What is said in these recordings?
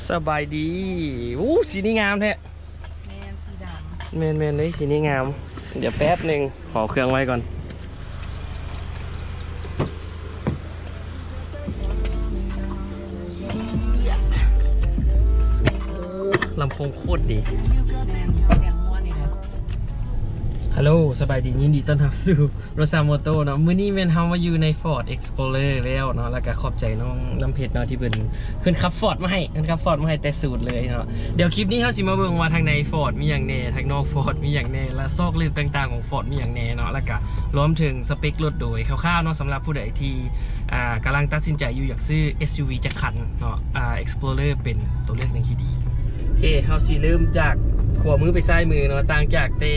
ສະບາຍດີ. ໂອ້ ສີນີ້ງາມແທ້. ແມ່ນ ສີດຳ. ແມ່ນໆ ເລີຍ ສີນີ້ງາມ. ດຽວແປັບໜຶ່ງ ຂໍເຄື່ອງໄວ້ກ່ອນ. ລຳໂພງໂຄດດີ. ແມ່ນ ສຽງມົວນີ້ແຫຼະ. ຮັລໂຫຼ ສະບາຍດີ ຍິນດີຕ້ອນຮັບສູ່ ໂຣຊາໂມໂຕເນາະ. ມື້ນີ້ແມ່ນເຮົາມາຢູ່ໃນ Ford Explorer ແລ້ວເນາະ ແລ້ວກະຂອບໃຈນ້ອງນ້ຳເພັດເນາະ ທີ່ເພິ່ນ ເພິ່ນຂັບ Ford ມາໃຫ້ ເພິ່ນຂັບ Ford ມາໃຫ້ແຕ່ສູດເລີຍເນາະ. ດຽວຄລິບນີ້ເຮົາຊິມາເບິ່ງວ່າທາງໃນ Ford ມີຫຍັງແດ່ ທາງນອກ Ford ມີຫຍັງແດ່ ແລະ ຊອກລຶກຕ່າງໆຂອງ Ford ມີຫຍັງແດ່ເນາະ ແລ້ວກະລວມເຖິງສະເປັກລົດໂດຍຄ່າວໆເນາະ. ສຳລັບຜູ້ໃດທີ່ ອ່າ ກຳລັງຕັດສິນໃຈຢູ່ຢາກຊື້ SUV ຈັກຄັນເນາະ ອ່າ Explorer ເປັນຕົວເລືອກໜຶ່ງທີ່ດີ. ໂອເຄ ເຮົາຊິເລີ່ມຈາກຂວາມືໄປຊ້າຍມືເນາະ ຕ່າງຈາກແຕ່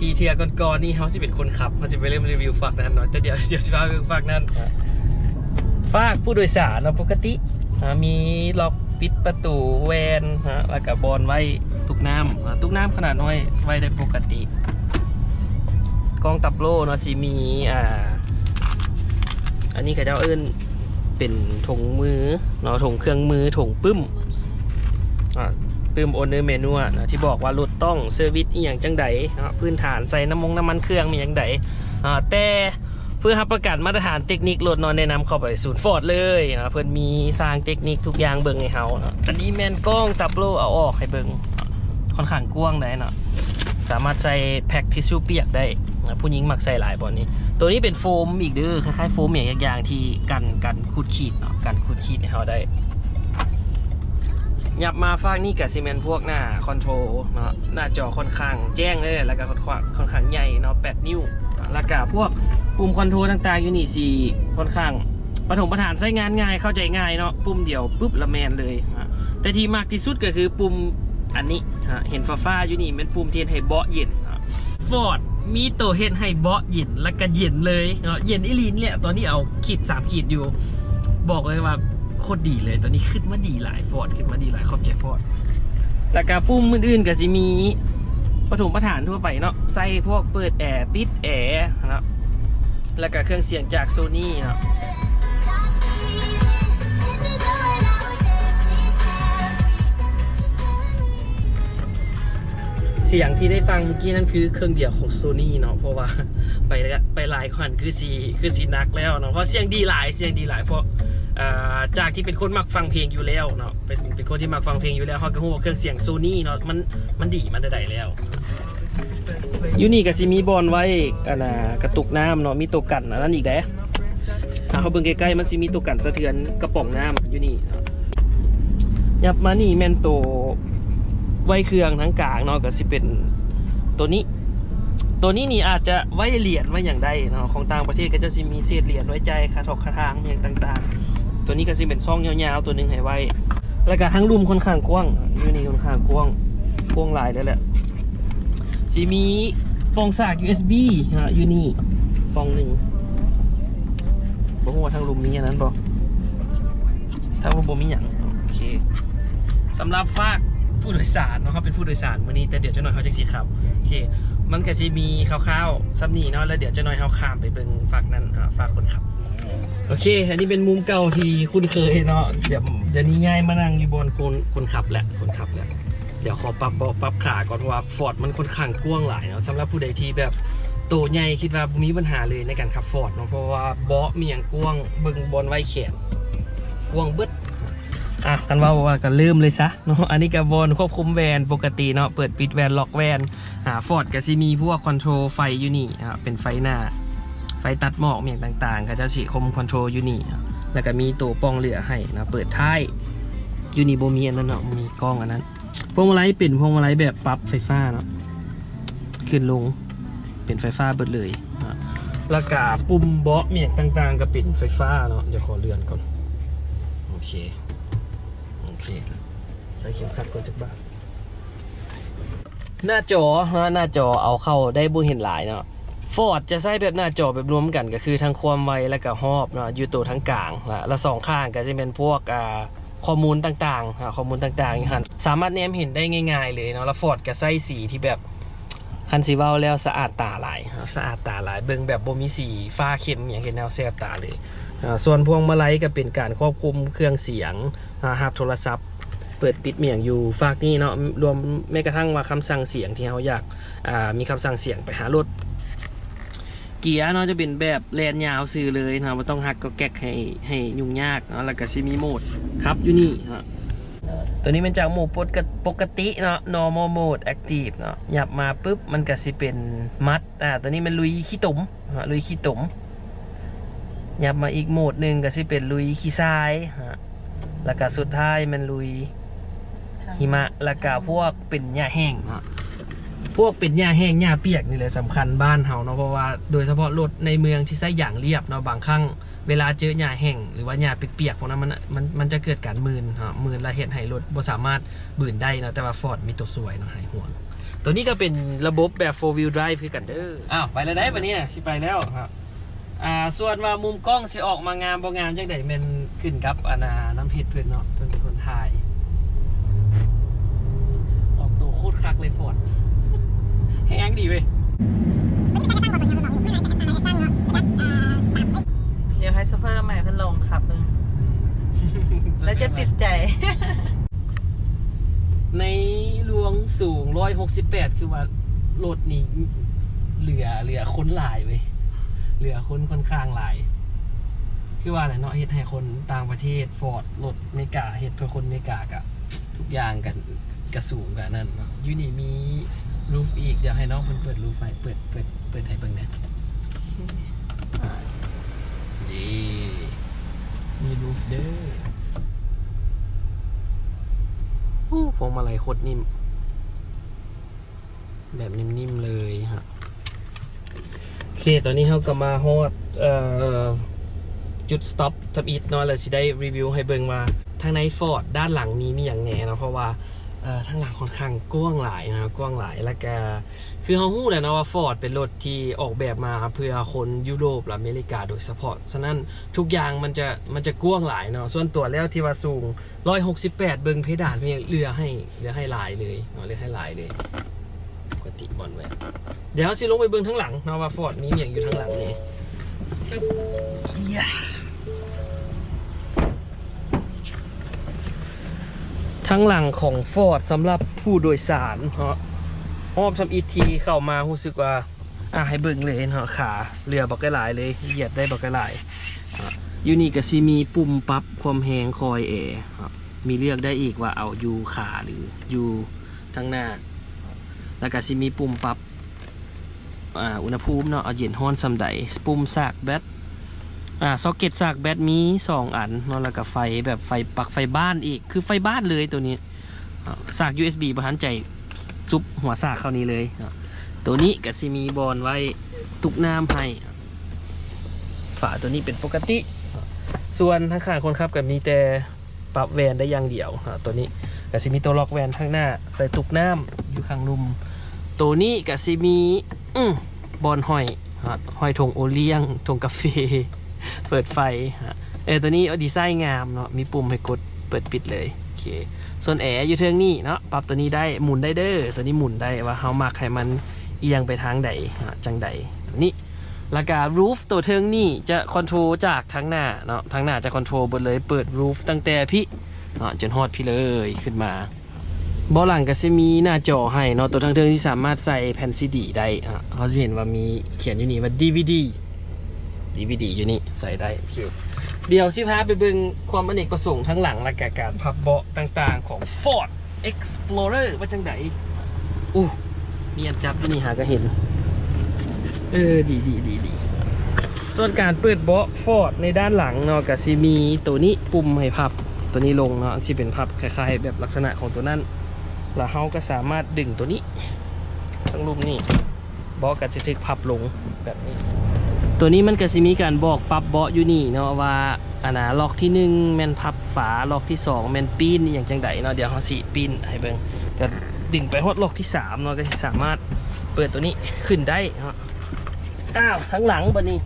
ທີ່ເທື່ອກ່ອນໆນີ້ ເຮົາຊິເປັນຄົນຂັບ ເຮົາຈະໄປເລີ່ມຣີວິວຟາກນັ້ນເນາະ. ແຕ່ດຽວ ດຽວຊິພາໄປເບິ່ງຟາກນັ້ນ. ຟາກຜູ້ໂດຍສານເນາະ ປົກກະຕິ ອ່າ ມີລັອກປິດປະຕູແວ່ນເນາະ ແລ້ວກະບ່ອນໄວ້ຕຸກນ້ຳ ອ່າ ຕຸກນ້ຳຂະໜາດນ້ອຍໄວ້ໄດ້ປົກກະຕິ. ກ້ອງຕັບໂລ້ເນາະ ຊິມີ ອ່າ ອັນນີ້ເຂົາເຈົ້າເອີ້ນເປັນຖົງມືເນາະ ຖົງເຄື່ອງມື ຖົງປຶ້ມ ອ່າ ປຶ້ມ Owner Manual ເນາະ ທີ່ບອກວ່າລົດຕ້ອງເຊີວິສອີ່ຫຍັງຈັ່ງໃດເນາະ ພື້ນຖານໃສ່ນ້ຳມົງນ້ຳມັນເຄື່ອງມີຫຍັງໃດ ອ່າ ແຕ່ເພື່ອຮັບປະກັນມາດຕະຖານເຕັກນິກລົດເນາະ ແນະນຳເຂົ້າໄປສູນ Ford ເລີຍເນາະ ເພິ່ນມີຊ່າງເຕັກນິກທຸກຢ່າງເບິ່ງໃຫ້ເຮົາເນາະ. ອັນນີ້ແມ່ນກ້ອງຕັບໂລ້ເອົາອອກໃຫ້ເບິ່ງ ຄ່ອນຂ້າງກວ້າງໄດ໋ເນາະ ສາມາດໃສ່ແພັກທິຊຊູປຽກໄດ້ນະ ຜູ້ຍິງມັກໃສ່ຫຼາຍບ່ອນນີ້. ໂຕນີ້ເປັນໂຟມອີກເດີ ຄ້າຍໆໂຟມອີ່ຫຍັງຢ່າງໆ ທີ່ກັນ ກັນຂູດຂີດເນາະ ກັນຂູດຂີດໃຫ້ເຮົາໄດ້. ຫຍັບມາຟາກນີ້ກະຊິແມ່ນພວກໜ້າຄອນໂທຣນເນາະ ໜ້າຈໍຄ່ອນຂ້າງແຈ້ງເລີຍ ແລ້ວກະຄ່ອນຂ້າງ ຄ່ອນຂ້າງໃຫຍ່ເນາະ ແປດນິ້ວ ແລ້ວກະພວກປຸ່ມຄອນໂທຣຕ່າງໆຢູ່ນີ້ຊິຄ່ອນຂ້າງປະຖົມປະຖານ ໃຊ້ງານງ່າຍ ເຂົ້າໃຈງ່າຍເນາະ ປຸ່ມດຽວປຶບລະແມ່ນເລີຍນະ. ແຕ່ທີ່ມັກທີ່ສຸດກະຄືປຸ່ມອັນນີ້ ອ່າ ເຫັນຟ້າໆຢູ່ນີ້ແມ່ນປຸ່ມທີ່ເຮັດໃຫ້ເບາະເຢັນ. Ford ມີໂຕເຮັດໃຫ້ເບາະເຢັນ ແລ້ວກະເຢັນເລີຍເນາະ ເຢັນອີ່ຫຼີນີ້ແຫຼະ. ຕອນນີ້ເອົາຂີດສາມຂີດຢູ່ ບອກເລີຍວ່າໂຄດດີເລີຍ ຕອນນີ້ຄຶດມາດີຫຼາຍ Ford ຄຶດມາດີຫຼາຍ ຂອບໃຈ Ford. ແລ້ວກະປຸ່ມອື່ນໆກະຊິມີປະຖົມປະຖານທົ່ວໄປເນາະ ໃສ່ພວກເປີດແອ ປິດແອເນາະ ແລ້ວກະເຄື່ອງສຽງຈາກ Sony ເນາະ. ສຽງທີ່ໄດ້ຟັງມື້ກີ້ນັ້ນຄືເຄື່ອງດຽວຂອງ Sony ເນາະ ເພາະວ່າໄປ ໄປຫຼາຍກວ່າຫັ້ນຄືຊິ ຄືຊິໜັກແລ້ວເນາະ ເພາະສຽງດີຫຼາຍ ສຽງດີຫຼາຍ ເພາະ ອ່າ ຈາກທີ່ເປັນຄົນມັກຟັງເພງຢູ່ແລ້ວເນາະ ເປັນ ເປັນຄົນທີ່ມັກຟັງເພງຢູ່ແລ້ວ ເຮົາກະຮູ້ວ່າເຄື່ອງສຽງ Sony ເນາະ ມັນ ມັນດີມາແຕ່ໃດແລ້ວ. ຢູ່ນີ້ກະຊິມີບ່ອນໄວ້ ອັນນ່າ ກະຕຸກນ້ຳເນາະ ມີໂຕກັນອັນນັ້ນອີກເດ້. ຖ້າເຮົາເບິ່ງໃກ້ໆ ມັນຊິມີໂຕກັນສະເທືອນກະປ໋ອງນ້ຳຢູ່ນີ້. ຫຍັບມານີ້ແມ່ນໂຕໄວ້ເຄື່ອງທາງກາງເນາະ ກະຊິເປັນໂຕນີ້ ໂຕນີ້ນີ້ອາດຈະໄວ້ຫຼຽນໄວ້ຫຍັງໄດ້ເນາະ ຂອງຕ່າງປະເທດເຂົາເຈົ້າຊິມີເສດຫຼຽນໄວ້ຈ່າຍຄ່າຖອກຄ່າທາງຫຍັງຕ່າງໆ. ໂຕນີ້ກະຊິເປັນຊ່ອງຍາວໆໂຕໜຶ່ງໃຫ້ໄວ້ ແລ້ວກະທາງລຸ່ມຄ່ອນຂ້າງກວ້າງ ຢູ່ນີ້ຄ່ອນຂ້າງກວ້າງ ກວ້າງຫຼາຍເລີຍແຫຼະ. ຊິມີປ່ອງສາກ ຢູເອັສບີ ເນາະ ຢູ່ນີ້ປ່ອງໜຶ່ງ ບໍ່ຮູ້ວ່າທາງລຸ່ມມີອັນນັ້ນບໍ່ ທາງລຸ່ມບໍ່ມີຫຍັງ. ໂອເຄ ສຳລັບຟາກຜູ້ໂດຍສານເນາະ ເຮົາເປັນຜູ້ໂດຍສານມື້ນີ້ ແຕ່ດຽວຈັກໜ່ອຍເຮົາຈັ່ງຊິຂັບ. ໂອເຄ ມັນກະຊິມີຄ່າວໆສ່ຳນີ້ເນາະ ແລ້ວດຽວຈັກໜ່ອຍເຮົາຂ້າມໄປເບິ່ງຟາກນັ້ນ ອ່າ ຟາກຄົນຂັບ. ໂອເຄ ອັນນີ້ເປັນມຸມເກົ່າທີ່ຄຸ້ນເຄີຍເນາະ ດຽວ ດຽວນີ້ຍ້າຍມານັ່ງຢູ່ບ່ອນຄົນ ຄົນຂັບແຫຼະ ຄົນຂັບແຫຼະ. ດຽວຂໍປັບເບາະປັບຂາກ່ອນ ເພາະວ່າຟອດມັນຄ່ອນຂ້າງກວ້າງຫຼາຍເນາະ. ສຳລັບຜູ້ໃດທີ່ແບບໂຕໃຫຍ່ ຄິດວ່າບໍ່ມີບັນຫາເລີຍໃນການຂັບຟອດເນາະ ເພາະວ່າເບາະມີຫຍັງກວ້າງ ເບິ່ງບ່ອນໄວ້ແຂນກວ້າງເບິດ. ອ່ະ ຄັນເວົ້າວ່າກະເລີ່ມເລີຍຊະເນາະ. ອັນນີ້ກະບ່ອນຄວບຄຸມແວ່ນປົກກະຕິເນາະ ເປີດປິດແວ່ນ ລັອກແວ່ນ. ອ່າ ຟອດກະຊິມີພວກຄອນໂທຣໄຟຢູ່ນີ້ເນາະ ເປັນໄຟໜ້າ ໄຟຕັດໝອກ ຫຍັງຕ່າງໆ ເຂົາເຈົ້າຊິຄວບຄຸມຄອນໂທຣຢູ່ນີ້ເນາະ ແລ້ວກະມີໂຕປ່ອງເຫຼືອໃຫ້ເນາະ ເປີດທ້າຍ. ຢູ່ນີ້ບໍ່ມີອັນນັ້ນເນາະ ບໍ່ມີກ້ອງອັນນັ້ນ. ພວງມາໄລເປັນພວງມາໄລແບບປັບໄຟຟ້າເນາະ ຂຶ້ນລົງເປັນໄຟຟ້າເບິດເລີຍເນາະ ແລ້ວກະປຸ່ມເບາະຫຍັງຕ່າງໆກະເປັນໄຟຟ້າເນາະ. ດຽວຂໍເລື່ອນກ່ອນ. ໂອເຄ ໂອເຄ ໃສ່ເຂັມຂັດກ່ອນຈັກບາດ. ໜ້າຈໍເນາະ ໜ້າຈໍເອົາເຂົ້າໄດ້ບໍ່ເຫັນຫຼາຍເນາະ. ຟອດຈະໃຊ້ແບບໜ້າຈໍແບບລວມກັນ ກະຄືທັງຄວາມໄວ ແລ້ວກະຮອບເນາະ ຢູ່ໂຕທາງກາງ ແລະ ລະສອງຂ້າງກະຈະແມ່ນພວກ ອ່າ ຂໍ້ມູນຕ່າງໆ ອ່າ ຂໍ້ມູນຕ່າງໆຢູ່ຫັ້ນ ສາມາດແນມເຫັນໄດ້ງ່າຍໆເລີຍເນາະ. ແລ້ວຟອດກະໃຊ້ສີທີ່ແບບ ຄັນຊິເວົ້າແລ້ວສະອາດຕາຫຼາຍ ສະອາດຕາຫຼາຍ ເບິ່ງແບບບໍ່ມີສີຟ້າເຂັ້ມຫຍັງເຮັດແນວແສບຕາເລີຍ. ອ່າ ສ່ວນພວງມາໄລກະເປັນການຄວບຄຸມເຄື່ອງສຽງ ອ່າ ຮັບໂທລະສັບ ເປີດປິດມາຫຍັງຢູ່ຟາກນີ້ເນາະ ລວມແມ້ກະທັ່ງວ່າຄຳສັ່ງສຽງທີ່ເຮົາຢາກ ອ່າ ມີຄຳສັ່ງສຽງໄປຫາລົດ. ເກຍເນາະ ຈະເປັນແບບແລ່ນຍາວຊື່ເລີຍເນາະ ບໍ່ຕ້ອງຮັກກໍແກັກໃຫ້ ໃຫ້ຫຍຸ້ງຍາກເນາະ. ແລ້ວກະຊິມີໂໝດຂັບຢູ່ນີ້ເນາະ. ໂຕນີ້ແມ່ນຈາກໂໝດປົກກະ ປົກກະຕິເນາະ normal mode active ເນາະ. ຫຍັບມາປຶບ ມັນກະຊິເປັນມັດ ອ່າ ໂຕນີ້ແມ່ນລຸຍຂີ້ຕົມເນາະ ລຸຍຂີ້ຕົມ. ຫຍັບມາອີກໂໝດໜຶ່ງກະຊິເປັນລຸຍຂີ້ຊາຍເນາະ. ແລ້ວກະສຸດທ້າຍແມ່ນລຸຍຫິມະ ແລ້ວກະພວກເປັນຫຍ້າແຫ້ງເນາະ. ພວກເປັນຫຍ້າແຫ້ງ ຫຍ້າປຽກນີ້ແຫຼະສຳຄັນບ້ານເຮົາເນາະ ເພາະວ່າໂດຍສະເພາະລົດໃນເມືອງທີ່ໃຊ້ຢາງລຽບເນາະ ບາງຄັ້ງ ເວລາເຈີຫຍ້າແຫ້ງ ຫຼືວ່າຫຍ້າປຽກໆ ພວກນັ້ນ ມັນ ມັນ ມັນຈະເກີດການມື່ນເນາະ ມື່ນແລ້ວເຮັດໃຫ້ລົດບໍ່ສາມາດບືນໄດ້ເນາະ. ແຕ່ວ່າ Ford ມີຕົວຊ່ວຍເນາະ ຫາຍຫ່ວງ. ໂຕນີ້ກະເປັນລະບົບແບບ four wheel drive ຄືກັນເດີ. ອ້າວ ໄປແລ້ວໃດ໋ ບາດນີ້ນະ ຊິໄປແລ້ວເນາະ. ອ່າ ສ່ວນວ່າມຸມກ້ອງຊິອອກມາງາມບໍ່ງາມຈັ່ງໃດ ແມ່ນຂຶ້ນກັບ ອັນນ່າ ນ້ຳເພັດເພິ່ນເນາະ ເພິ່ນເປັນຄົນຖ່າຍ. ອອກໂຕໂຄດຄັກເລີຍ Ford ແຮງດີເວີຍ. ດຽວໃຫ້ໂຊເຟີໃໝ່ເພິ່ນລອງຂັບເບິ່ງ ແລ້ວຈະຕິດໃຈ. ໃນລວງສູງຮ້ອຍຫົກສິບແປດ ຄືວ່າລົດນີ້ເຫຼືອ ເຫຼືອຄົນຫຼາຍເວີຍ ເຫຼືອຄົນຂ້ອນຂ້າງຫຼາຍ. ຄືວ່າແຫຼະເນາະ ເຮັດໃຫ້ຄົນຕ່າງປະເທດ Ford ລົດເມກາ ເຮັດເພື່ອຄົນເມກາກະ ທຸກຢ່າງກະ ກະສູງກະນັ້ນເນາະ. ຢູ່ນີ້ມີ roof ອີກ ດຽວໃຫ້ນ້ອງເພິ່ນເປີດ roof ໃຫ້ ເປີດ ເປີດ ເປີດໃຫ້ເບິ່ງແດ່. ນີ້ ມີ roof ເດີ. ໂອ້ ພວງມາໄລໂຄດນິ້ມ ແບບນິ້ມໆ ເລີຍຮະ. ໂອເຄ ຕອນນີ້ເຮົາກະມາຮອດ ເອີ ຈຸດ stop ທຳອິດເນາະ ແລ້ວຊິໄດ້ review ໃຫ້ເບິ່ງວ່າທາງໃນ Ford ດ້ານຫຼັງມີ ມີຫຍັງແດ່ເນາະ ເພາະວ່າ ເອີ ທາງຫຼັງຂ້ອນຂ້າງກວ້າງຫຼາຍນະ ກວ້າງຫຼາຍ. ແລ້ວກະ ຄືເຮົາຮູ້ແລ້ວເນາະວ່າ Ford ເປັນລົດທີ່ອອກແບບມາເພື່ອຄົນຢູໂຣບ ແລະ ອາເມລິກາໂດຍສະເພາະ. ສະນັ້ນ ທຸກຢ່າງມັນຈະ ມັນຈະກວ້າງຫຼາຍເນາະ. ສ່ວນຕົວແລ້ວທີ່ວ່າສູງ ຮ້ອຍຫົກສິບແປດ ເບິ່ງເພດານເພິ່ນເຫຼືອໃຫ້ ເຫຼືອໃຫ້ຫຼາຍເລີຍເນາະ ເຫຼືອໃຫ້ຫຼາຍເລີຍ. ປົກກະຕິບ່ອນແວ່ນ ດຽວເຮົາຊິລົງໄປເບິ່ງທາງຫຼັງເນາະວ່າ Ford ມີຫຍັງຢູ່ທາງຫຼັງແດ່. ທາງຫຼັງຂອງ Ford ສຳລັບຜູ້ໂດຍສານເນາະ. ຮອບທຳອິດທີ່ເຂົ້າມາຮູ້ສຶກວ່າ ອ່າ ໃຫ້ເບິ່ງເລີຍເນາະ ຂາເຫຼືອບັກຫຼາຍເລີຍ ຢຽດໄດ້ບັກຫຼາຍ. ຢູ່ນີ້ກະຊິມີປຸ່ມປັບຄວາມແຮງຄອຍແອ ມີເລືອກໄດ້ອີກວ່າເອົາຢູ່ຂາ ຫຼື ຢູ່ທາງໜ້າ. ແລ້ວກະຊິມີປຸ່ມປັບ ອ່າ ອຸນຫະພູມເນາະ ເອົາເຢັນຮ້ອນສ່ຳໃດ. ປຸ່ມສາກແບັດ ອ່າ ຊັອກເກັດສາກແບັດມີສອງອັນເນາະ. ແລ້ວກະໄຟແບບໄຟ ປັກໄຟບ້ານອີກ ຄືໄຟບ້ານເລີຍໂຕນີ້. ສາກ ຢູເອັສບີ ບໍ່ທັນໃຈ ຊຸບຫົວສາກເຂົ້ານີ້ເລີຍ. ໂຕນີ້ກະຊິມີບ່ອນໄວ້ຕຸກນ້ຳໃຫ້. ຝາໂຕນີ້ເປັນປົກກະຕິ. ສ່ວນທາງຂ້າງຄົນຂັບກະມີແຕ່ປັບແວ່ນໄດ້ຢ່າງດຽວ. ໂຕນີ້ກະຊິມີໂຕລັອກແວ່ນທາງໜ້າ ໃສ່ຕຸກນ້ຳຢູ່ຂ້າງລຸ່ມ. ໂຕນີ້ກະຊິມີ ອື ບ່ອນຫ້ອຍ ຫ້ອຍຖົງໂອລ້ຽງ ຖົງກາເຟ ເປີດໄຟ. ເອີ ໂຕນີ້ດີໄຊງາມເນາະ ມີປຸ່ມໃຫ້ກົດເປີດປິດເລີຍ. ໂອເຄ ສ່ວນແອຢູ່ເທິງນີ້ເນາະ ປັບໂຕນີ້ໄດ້ ໝູນໄດ້ເດີ. ໂຕນີ້ໝູນໄດ້ວ່າເຮົາມັກໃຫ້ມັນອຽງໄປທາງໃດ ຈັ່ງໃດ ໂຕນີ້. ແລ້ວກະ roof ໂຕເທິງນີ້ຈະ control ຈາກທາງໜ້າເນາະ ທາງໜ້າຈະ control ເບິດເລີຍ. ເປີດ roof ຕັ້ງແຕ່ພີ້ເນາະ ຈົນຮອດພີ້ເລີຍ ຂຶ້ນມາ. ເບາະຫຼັງກະຊິມີໜ້າຈໍໃຫ້ເນາະ ໂຕທາງເທິງທີ່ສາມາດໃສ່ແຜ່ນຊີດີໄດ້. ເຮົາຊິເຫັນວ່າມີຂຽນຢູ່ນີ້ວ່າ ດີວີດີ ດີວີດີຢູ່ນີ້ໃສ່ໄດ້. ໂອເຄ ດຽວຊິພາໄປເບິ່ງຄວາມອະເນກປະສົງທາງຫຼັງ ແລະກະການພັບເບາະຕ່າງໆຂອງ Ford Explorer ວ່າຈັ່ງໃດ. ໂອ້ ມີອັນຈັບຢູ່ນີ້ຫາກະເຫັນ. ເອີ ດີໆໆໆ. ສ່ວນການເປີດເບາະ Ford ໃນດ້ານຫຼັງເນາະ ກະຊິມີໂຕນີ້ ປຸ່ມໃຫ້ພັບໂຕນີ້ລົງເນາະ ຊິເປັນພັບຄ້າຍໆແບບລັກສະນະຂອງໂຕນັ້ນ. ແລ້ວເຮົາກະສາມາດດຶງໂຕນີ້ ທາງລຸ່ມນີ້ ເບາະກະຊິຖືກພັບລົງແບບນີ້. ໂຕນີ້ມັນກະຊິມີການບອກປັບເບາະຢູ່ນີ້ເນາະວ່າ ອັນນ່າ ລັອກທີໜຶ່ງແມ່ນພັບຝາ ລັອກທີສອງແມ່ນປີ້ນອີ່ຫຍັງຈັ່ງໃດເນາະ. ດຽວເຮົາຊິປີ້ນໃຫ້ເບິ່ງ ກະດຶງໄປຮອດລັອກທີສາມເນາະ ກະຊິສາມາດເປີດໂຕນີ້ຂຶ້ນໄດ້ເນາະ. ອ້າວ ທາງຫຼັງບາດນີ້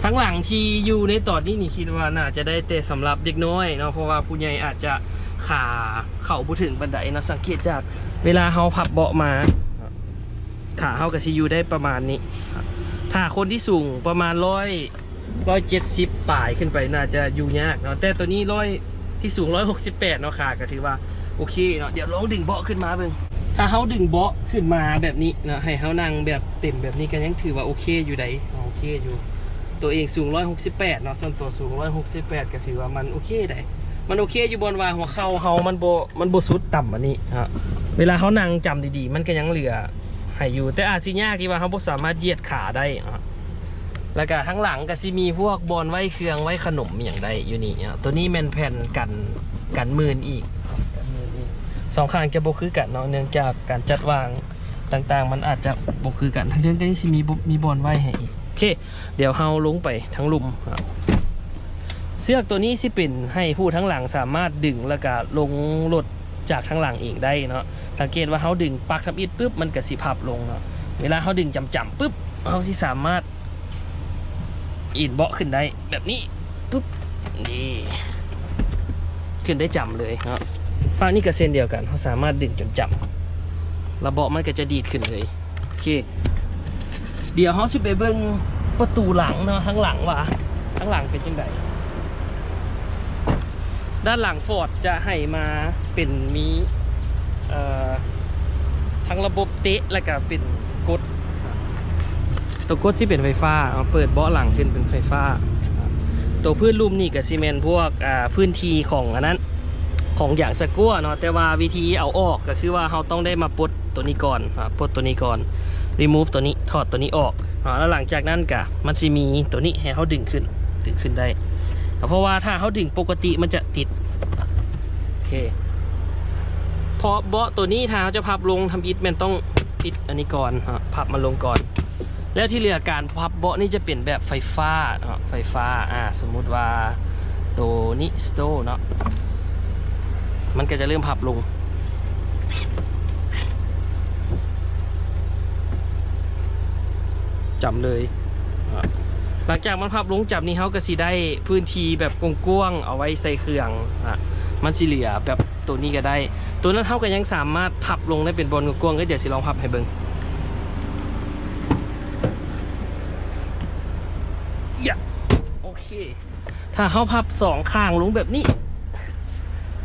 ທາງຫຼັງທີ່ຢູ່ໃນຕອນນີ້ນີ້ ຄິດວ່າໜ້າຈະໄດ້ແຕ່ສຳລັບເດັກນ້ອຍເນາະ ເພາະວ່າຜູ້ໃຫຍ່ອາດຈະຂາເຂົ້າບໍ່ເຖິງປານໃດເນາະ. ສັງເກດຈາກເວລາເຮົາພັບເບາະມາ ຂາເຮົາກະຊິຢູ່ໄດ້ປະມານນີ້. ຖ້າຄົນທີ່ສູງປະມານຮ້ອຍ ຮ້ອຍເຈັດສິບປາຍຂຶ້ນໄປ ໜ້າຈະຢູ່ຍາກເນາະ ແຕ່ໂຕນີ້ຮ້ອຍ ທີ່ສູງຮ້ອຍຫົກສິບແປດເນາະ ຂາກໍຖືວ່າໂອເຄເນາະ. ດຽວລອງດຶງເບາະຂຶ້ນມາເບິ່ງ. ຖ້າເຮົາດຶງເບາະຂຶ້ນມາແບບນີ້ເນາະ ໃຫ້ເຮົານັ່ງແບບເຕັມແບບນີ້ ກໍຍັງຖືວ່າໂອເຄຢູ່ໃດ໋ ໂອເຄຢູ່. ຕົວເອງສູງຮ້ອຍຫົກສິບແປດເນາະ ສ່ວນຕົວສູງຮ້ອຍຫົກສິບແປດ ກໍຖືວ່າມັນໂອເຄໃດ໋. ມັນໂອເຄຢູ່ບ່ອນວ່າຫົວເຂົ່າເຮົາມັນບໍ່ ມັນບໍ່ສຸດຕ່ຳກວ່ານີ້ເນາະ. ເວລາເຮົານັ່ງຈຳດີໆ ມັນກໍຍັງເຫຼືອໃຫ້ຢູ່ ແຕ່ອາດຊິຍາກທີ່ວ່າເຮົາບໍ່ສາມາດຢຽດຂາໄດ້ເນາະ. ແລ້ວກະທາງຫຼັງກະຊິມີພວກບ່ອນໄວ້ເຄື່ອງໄວ້ຂະໜົມອີ່ຫຍັງໄດ້ຢູ່ນີ້ເນາະ. ໂຕນີ້ແມ່ນແຜ່ນກັນ ກັນມື່ນອີກ ກັນມື່ນອີກ. ສອງຂ້າງຈະບໍ່ຄືກັນເນາະ ເນື່ອງຈາກການຈັດວາງຕ່າງໆ ມັນອາດຈະບໍ່ຄືກັນ. ທາງເທິງກະຊິມີ ມີບ່ອນໄວ້ໃຫ້ອີກ. ໂອເຄ ດຽວເຮົາລົງໄປທາງລຸ່ມເນາະ. ເຊືອກໂຕນີ້ຊິເປັນໃຫ້ຜູ້ທາງຫຼັງສາມາດດຶງ ແລ້ວກະລົງລົດຈາກທາງຫຼັງເອງໄດ້ເນາະ. ສັງເກດວ່າເຮົາດຶງປັກທຳອິດປຶບ ມັນກະຊິພັບລົງເນາະ. ເວລາເຮົາດຶງຈຳໆປຶບ ເຮົາຊິສາມາດ ເອນເບາະຂຶ້ນໄດ້ແບບນີ້ ປຶບ ນີ້ ຂຶ້ນໄດ້ຈຳເລີຍເນາະ. ຟາກນີ້ກໍເຊັ່ນດຽວກັນ ເຮົາສາມາດດຶງຈົນຈຳ ແລ້ວເບາະມັນກໍຈະດີດຂຶ້ນເລີຍ. ໂອເຄ ດຽວເຮົາຊິໄປເບິ່ງປະຕູຫຼັງເນາະ ທາງຫຼັງວ່າ ທາງຫຼັງເປັນຈັ່ງໃດ. ດ້ານຫຼັງຟອດຈະໃຫ້ມາເປັນມີ ເອີ ທັງລະບົບເຕະ ແລ້ວກະເປັນກົດ. ຕົວກົດຊິເປັນໄຟຟ້າເນາະ ເປີດເບາະຫຼັງຂຶ້ນເປັນໄຟຟ້າ. ຕົວພື້ນລຸ່ມນີ້ກະຊິແມ່ນພວກ ອາ ພື້ນທີ່ຂອງອັນນັ້ນ ຂອງຢາງສະກົວເນາະ. ແຕ່ວ່າວິທີເອົາອອກກະຄືວ່າເຮົາຕ້ອງໄດ້ມາປົດຕົວນີ້ກ່ອນ ອາ ປົດຕົວນີ້ກ່ອນ remove ຕົວນີ້ ຖອດຕົວນີ້ອອກເນາະ. ແລ້ວຫຼັງຈາກນັ້ນກະມັນຊິມີຕົວນີ້ໃຫ້ເຮົາດຶງຂຶ້ນ ດຶງຂຶ້ນໄດ້ ເພາະວ່າຖ້າເຮົາດຶງປົກກະຕິມັນຈະຕິດ. ໂອເຄ ເພາະເບາະຕົວນີ້ຖ້າເຮົາຈະພັບລົງທຳອິດແມ່ນຕ້ອງປິດອັນນີ້ກ່ອນເນາະ ພັບມັນລົງກ່ອນ. ແລ້ວທີ່ເຫຼືອການພັບເບາະນີ້ຈະເປັນແບບໄຟຟ້າເນາະ ໄຟຟ້າ. ອາ ສົມມຸດວ່າໂຕນີ້ steel ເນາະ ມັນກໍຈະເລີ່ມພັບລົງ ຈຳເລີຍ. ອາ ຫຼັງຈາກມັນພັບລົງຈຳນີ້ ເຮົາກໍຊິໄດ້ພື້ນທີ່ແບບກວ້າງໆ ເອົາໄວ້ໃສ່ເຄື່ອງ. ອາ ມັນຊິເຫຼືອແບບໂຕນີ້ກໍໄດ້ ໂຕນັ້ນເຮົາກໍຍັງສາມາດພັບລົງໄດ້ເປັນບ່ອນກວ້າງໆ ເດີ ດຽວຊິລອງພັບໃຫ້ເບິ່ງ. ຢາ ໂອເຄ ຖ້າເຮົາພັບສອງຂ້າງລົງແບບນີ້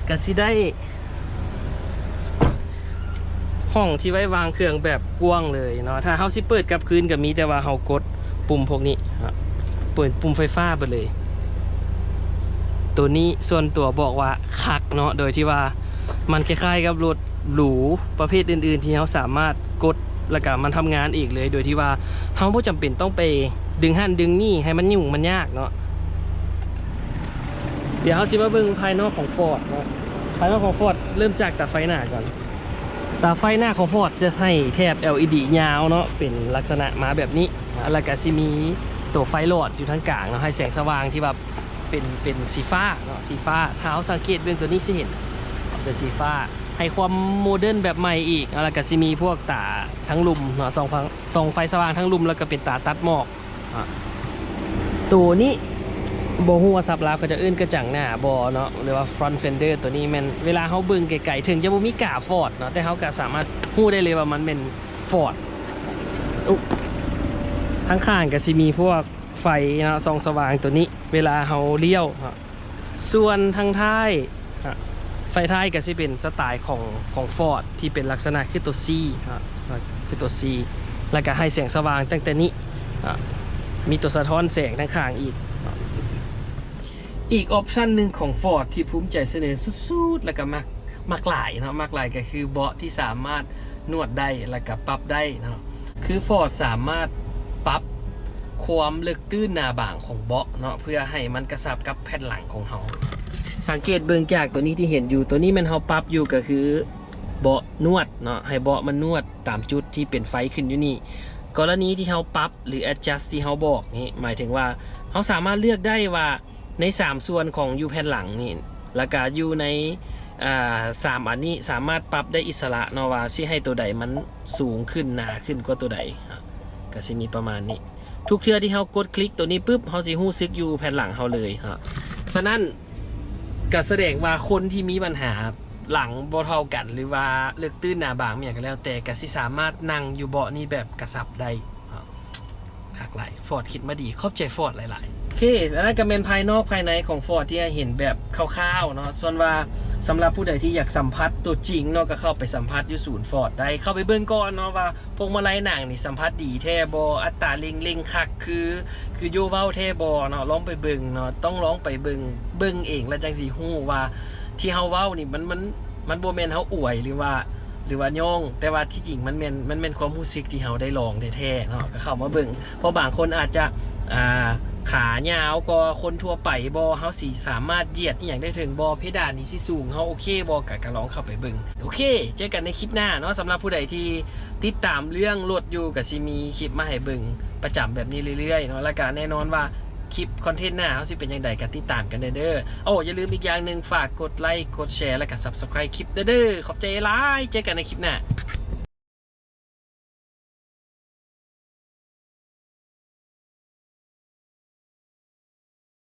ກະຊິໄດ້ຫ້ອງທີ່ໄວ້ວາງເຄື່ອງແບບກວ້າງເລີຍເນາະ. ຖ້າເຮົາຊິເປີດກັບຄືນກະມີແຕ່ວ່າເຮົາກົດປຸ່ມພວກນີ້ເນາະ ເປີດປຸ່ມໄຟຟ້າເບິດເລີຍ. ໂຕນີ້ສ່ວນຕົວບອກວ່າຄັກເນາະ ໂດຍທີ່ວ່າມັນຄ້າຍໆກັບລົດຫຼູປະເພດອື່ນໆ ທີ່ເຮົາສາມາດກົດ ແລ້ວກະມັນທຳງານເອງເລີຍ ໂດຍທີ່ວ່າເຮົາບໍ່ຈຳເປັນຕ້ອງໄປດຶງຫັ້ນດຶງນີ້ໃຫ້ມັນຫຍຸ້ງມັນຍາກເນາະ. ດຽວເຮົາຊິມາເບິ່ງພາຍນອກຂອງຟອດເນາະ. ພາຍນອກຂອງຟອດເລີ່ມຈາກຕາໄຟໜ້າກ່ອນ. ຕາໄຟໜ້າຂອງຟອດຈະໃຊ້ແຖບ ແອລອີດີ ຍາວເນາະ ເປັນລັກສະນະມາແບບນີ້ ແລ້ວກະຊິມີໂຕໄຟຫຼອດຢູ່ທາງກາງເນາະ ໃຫ້ແສງສະຫວ່າງທີ່ວ່າເປັນ ເປັນສີຟ້າເນາະ ສີຟ້າ. ຖ້າເຮົາສັງເກດເບິ່ງໂຕນີ້ຊິເຫັນເປັນສີຟ້າ ໃຫ້ຄວາມໂມເດີນແບບໃໝ່ອີກ. ແລ້ວກະຊິມີພວກຕາທາງລຸ່ມເນາະ ສ່ອງໄຟ ສ່ອງໄຟສະຫວ່າງທາງລຸ່ມ ແລ້ວກະເປັນຕາຕັດໝອກ. ອາ ໂຕນີ້ບໍ່ຮູ້ວ່າສັບລາວເຂົາຈະເອີ້ນກະຈັງໜ້າບໍ່ເນາະ ຫຼືວ່າ front fender. ໂຕນີ້ແມ່ນເວລາເຮົາເບິ່ງໄກໆ ເຖິງຈະບໍ່ມີກາຟອດເນາະ ແຕ່ເຮົາກະສາມາດຮູ້ໄດ້ເລີຍວ່າມັນແມ່ນຟອດ. ອຸ ທາງຂ້າງກະຊິມີພວກໄຟເນາະ ສ່ອງສະຫວ່າງໂຕນີ້ເວລາເຮົາລ້ຽວເນາະ. ສ່ວນທາງທ້າຍ ອາ ໄຟທ້າຍກະຊິເປັນສະໄຕຂອງ ຂອງຟອດ ທີ່ເປັນລັກສະນະຄືໂຕ C ເນາະ ຄືໂຕ C ແລ້ວກະໃຫ້ແສງສະຫວ່າງຕັ້ງແຕ່ນີ້ ອາ ມີໂຕສະທ້ອນແສງທາງຂ້າງອີກເນາະ. ອີກອອບຊັນໜຶ່ງຂອງຟອດທີ່ພູມໃຈສະເໜີສຸດໆ ແລ້ວກະມັກ ມັກຫຼາຍເນາະ ມັກຫຼາຍກະຄືເບາະທີ່ສາມາດນວດໄດ້ ແລ້ວກະປັບໄດ້ເນາະ. ຄືຟອດສາມາດປັບຄວາມເລິກຕື້ນໜາບາງຂອງເບາະເນາະ ເພື່ອໃຫ້ມັນກະຊັບກັບແຜ່ນຫຼັງຂອງເຮົາ. ສັງເກດເບິ່ງຈາກໂຕນີ້ທີ່ເຫັນຢູ່ ໂຕນີ້ແມ່ນເຮົາປັບຢູ່ກະຄືເບາະນວດເນາະ ໃຫ້ເບາະມັນນວດຕາມຈຸດທີ່ເປັນໄຟຂຶ້ນຢູ່ນີ້. ກໍລະນີທີ່ເຮົາປັບ ຫຼື adjust ທີ່ເຮົາບອກນີ້ ໝາຍເຖິງວ່າເຮົາສາມາດເລືອກໄດ້ວ່າ ໃນສາມສ່ວນຂອງຢູ່ແຜ່ນຫຼັງນີ້ ແລ້ວກະຢູ່ໃນ ອາ ສາມອັນນີ້ສາມາດປັບໄດ້ອິດສະຫຼະເນາະ ວ່າຊິໃຫ້ໂຕໃດມັນສູງຂຶ້ນ ໜາຂຶ້ນກວ່າໂຕໃດ ກະຊິມີປະມານນີ້. ທຸກເທື່ອທີ່ເຮົາກົດຄລິກໂຕນີ້ປຶບ ເຮົາຊິຮູ້ສຶກຢູ່ແຜ່ນຫຼັງເຮົາເລີຍ. ສະນັ້ນກະສະແດງວ່າຄົນທີ່ມີບັນຫາຫຼັງບໍ່ເທົ່າກັນ ຫຼືວ່າເລິກຕື້ນໜາບາງ ອີ່ຫຍັງກະແລ້ວແຕ່ ກະຊິສາມາດນັ່ງຢູ່ເບາະນີ້ແບບກະຊັບໄດ້. ຄັກຫຼາຍ ຟອດຄິດມາດີ ຂອບໃຈຟອດຫຼາຍໆ. ເຄ ອັນນັ້ນກໍແມ່ນພາຍນອກພາຍໃນຂອງ Ford ທີ່ໃຫ້ເຫັນແບບຄ່າວໆເນາະ. ສ່ວນວ່າສຳລັບຜູ້ໃດທີ່ຢາກສຳຜັດຕົວຈິງເນາະ ກໍເຂົ້າໄປສຳຜັດຢູ່ສູນ Ford ໄດ້. ເຂົ້າໄປເບິ່ງກ່ອນເນາະວ່າພວງມາໄລໜັງນີ້ສຳຜັດດີແທ້ບໍ່, ອັດຕາເລັ່ງເລັ່ງຄັກຄື ຄືໂຢເວົ້າແທ້ບໍ່ເນາະ. ລອງໄປເບິ່ງເນາະ, ຕ້ອງລອງໄປເບິ່ງ ເບິ່ງເອງ ແລ້ວຈັ່ງຊິຮູ້ວ່າທີ່ເຮົາເວົ້ານີ້ມັນ ມັນ ມັນບໍ່ແມ່ນເຮົາອວຍ ຫຼືວ່າ ຫຼືວ່າຍ້ອງ, ແຕ່ວ່າທີ່ຈິງມັນແມ່ນ ມັນແມ່ນຄວາມຮູ້ສຶກທີ່ເຮົາໄດ້ລອງແທ້ໆເນາະ. ກໍເຂົ້າມາເບິ່ງ ເພາະບາງຄົນອາດຈະ ອ່າ ຂາຍາວກວ່າຄົນທົ່ວໄປບໍ່, ເຮົາຊິສາມາດຢຽດອີ່ຫຍັງໄດ້ເຖິງບໍ່, ເພດານນີ້ຊິສູງ ເຮົາໂອເຄບໍ່, ກໍ ກໍລອງເຂົ້າໄປເບິ່ງ. ໂອເຄ ເຈີກັນໃນຄລິບໜ້າເນາະ. ສຳລັບຜູ້ໃດທີ່ຕິດຕາມເລື່ອງລົດຢູ່ ກໍຊິມີຄລິບມາໃຫ້ເບິ່ງປະຈຳແບບນີ້ເລື້ອຍໆເນາະ. ແລ້ວກໍແນ່ນອນວ່າຄລິບຄອນເທັນໜ້າເຮົາຊິເປັນຈັ່ງໃດ ກໍຕິດຕາມກັນແດ່ເດີ້. ໂອ້ ຢ່າລືມອີກຢ່າງໜຶ່ງ, ຝາກກົດໄລ ກົດແຊ ແລ້ວກໍ Subscribe ຄລິບແດ່ເດີ້. ຂອບໃຈຫຼາຍ, ເຈີກັນໃນຄລິບໜ້າ.